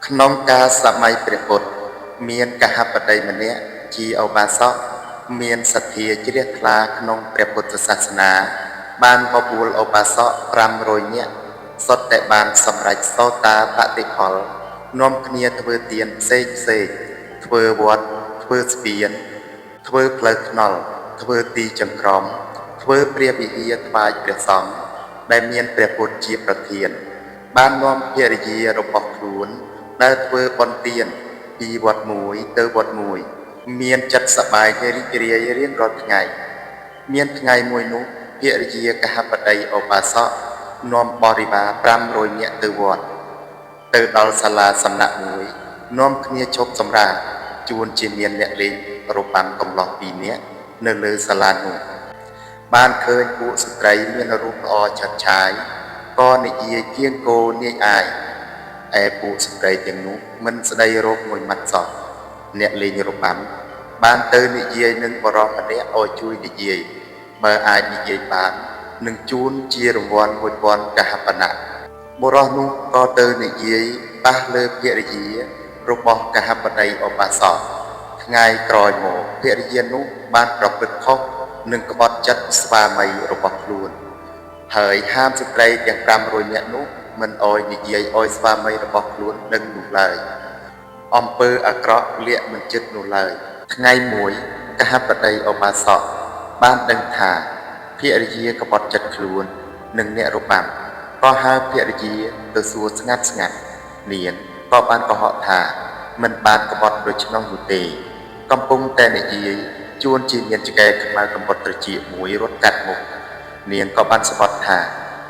ក្នុងកាលសម័យព្រះពុទ្ធ មានកហបតីម្នាក់ជាឧបាសកមានសទ្ធាជ្រះថ្លាក្នុងព្រះពុទ្ធសាសនា បានបបួលឧបាសក500នាក់សុទ្ធតែបានសម្រេចសោតាបតិផលនាំគ្នាធ្វើទានផ្សេងផ្សេងធ្វើវត្តធ្វើស្ពានធ្វើផ្លូវថ្នល់ធ្វើទីចង្ក្រមធ្វើព្រះវិហារថ្វាយព្រះសង្ឃដែលមានព្រះពុទ្ធជាប្រធាន បាននាំភរិយារបស់ខ្លួនដើរធ្វើបុណ្យទានពីវត្តមួយទៅវត្តមួយ មានចិត្តសប្បាយរីករាយរៀងរាល់ថ្ងៃ មានថ្ងៃមួយនោះភរិយាកហបតីឧបាសកនាំបរិវារ500នាក់ទៅវត្តទៅដល់សាលាសំណាក់មួយនាំគ្នាឈប់សម្រាកជួនជាមានអ្នកលេងរបាំកំឡោះពីរនាក់នៅលើសាលានោះ បានឃើញពួកស្ត្រីមានរូបល្អឆើតឆាយក៏និយាយគៀងគោនាយអាយឯពួកស្ត្រីទាំងនោះមិនស្ដីរកមួយម៉ាត់សោះអ្នកលេងរបាំបានទៅនិយាយនឹងបុរសម្នាក់ឲ្យជួយនិយាយបើអាចនិយាយបាននឹងជូនជារង្វាន់1000កហបណៈបុរសនោះក៏ទៅនិយាយប៉ះលើភរិយារបស់កហបតីឧបាសកថ្ងៃក្រោយមកភរិយានោះបានប្រព្រឹត្តខុសនិងក្បត់ចិត្តស្វាមីរបស់ខ្លួន ហើយហាមស្ត្រីទាំង500នាក់នោះមិនអោយនិយាយអោយស្វាមីរបស់ខ្លួនដឹងនោះឡើយអំពើអាក្រក់លាក់មិនជិតនោះឡើយថ្ងៃមួយកហបតីឧបាសកបានដឹងថាភរិយាក្បត់ចិត្តខ្លួននិងអ្នករបាំក៏ហៅភរិយាទៅសួរស្ងាត់ស្ងាត់នាងក៏បានកុហកថាមិនបានក្បត់ដូច្នោះនោះទេកំពុងតែនិយាយជួនជាមានឆ្កែខ្មៅកំបុតត្រចៀកមួយរត់កាត់មុខ នាងក៏បានស្បត់ថា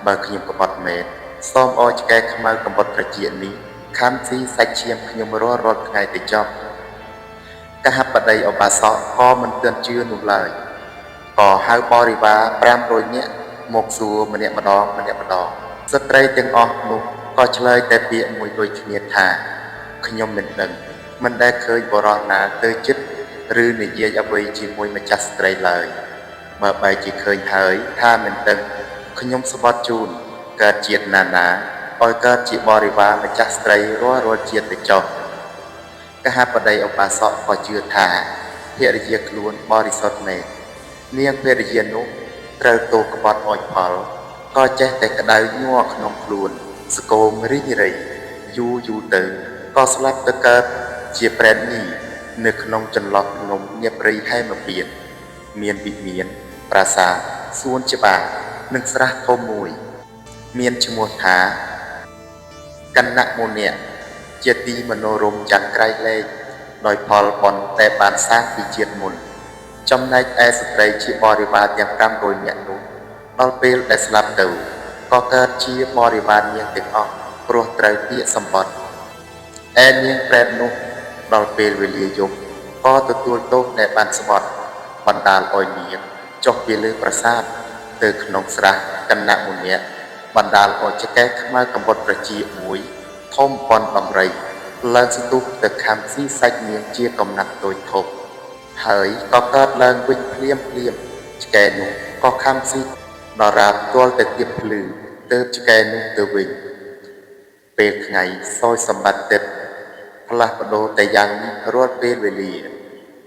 បើខ្ញុំក្បត់មែនសូមឲ្យឆ្កែខ្មៅកំបុតត្រចៀកនេះខាំស៊ីសាច់ឈាមខ្ញុំរាល់រាល់ថ្ងៃទៅចប់កហបតីឧបាសកក៏មិនទាន់ជឿនោះឡើយក៏ហៅបរិវារ500នាក់មកសួរម្នាក់ម្ដងម្នាក់ម្ដងស្ត្រីទាំងអស់នោះក៏ឆ្លើយតែពាក្យមួយដូចគ្នាថាខ្ញុំមិនដឹងមិនដែលឃើញបុរសណាទៅជិតឬនិយាយអ្វីជាមួយម្ចាស់ស្ត្រីឡើយ បើបែរជាឃើញហើយថាមិនដឹងខ្ញុំស្បត់ជូនកើតជាតិណាណាឲ្យកើតជាបរិវារម្ចាស់ស្ត្រីរាល់រាល់ជាតិទៅចុះកហបតីឧបាសកក៏ជឿថាភរិយាខ្លួនបរិសុទ្ធមែននាងភរិយានោះត្រូវទោសក្បត់អោយផលក៏ចេះតែក្តៅញ័រក្នុងខ្លួនស្គមរីងរៃយូរយូរទៅក៏ស្លាប់ទៅកើតជាប្រេតញីនៅក្នុងចន្លោះភ្នំនាព្រៃហេមពៀនមានវិមានប្រាសាទសួនច្បារនិងស្រះធំមួយ មានឈ្មោះថាកណ្ណមុនៈជាទីមនោរម្យយ៉ាងក្រៃលែងដោយផលបុណ្យដែលបានសាងពីជាតិមុន ចំណែកឯស្ត្រីជាបរិវារទាំង500នាក់នោះដល់ពេលដែលស្លាប់ទៅក៏កើតជាបរិវារនាងទាំងអស់ព្រោះត្រូវពាក្យសម្បត្តិឯនាងប្រែតនោះដល់ពេលវេលាយប់ក៏ទទួលទោសដែលបានស្បត់បណ្ដាលឲ្យនាងចុះពីលើប្រាសាទទៅក្នុងស្រះកណ្ណមុនៈបណ្ដាលឲ្យឆ្កែខ្មៅកំបុតត្រចៀកមួយធំប៉ុនដំរីឡើងស្ទុះទៅខាំស៊ីសាច់នាងជាកំណាត់តូចធំ ហើយក៏កើតឡើងវិញភ្លាមភ្លាមឆ្កែនោះក៏ខាំស៊ីដរាបទាល់តែទៀបភ្លឺទើបឆ្កែនោះទៅវិញ ពេលថ្ងៃសោយសម្បត្តិទឹកផ្លាស់ប្ដូរតែយ៉ាងនេះរាល់ពេលវេលា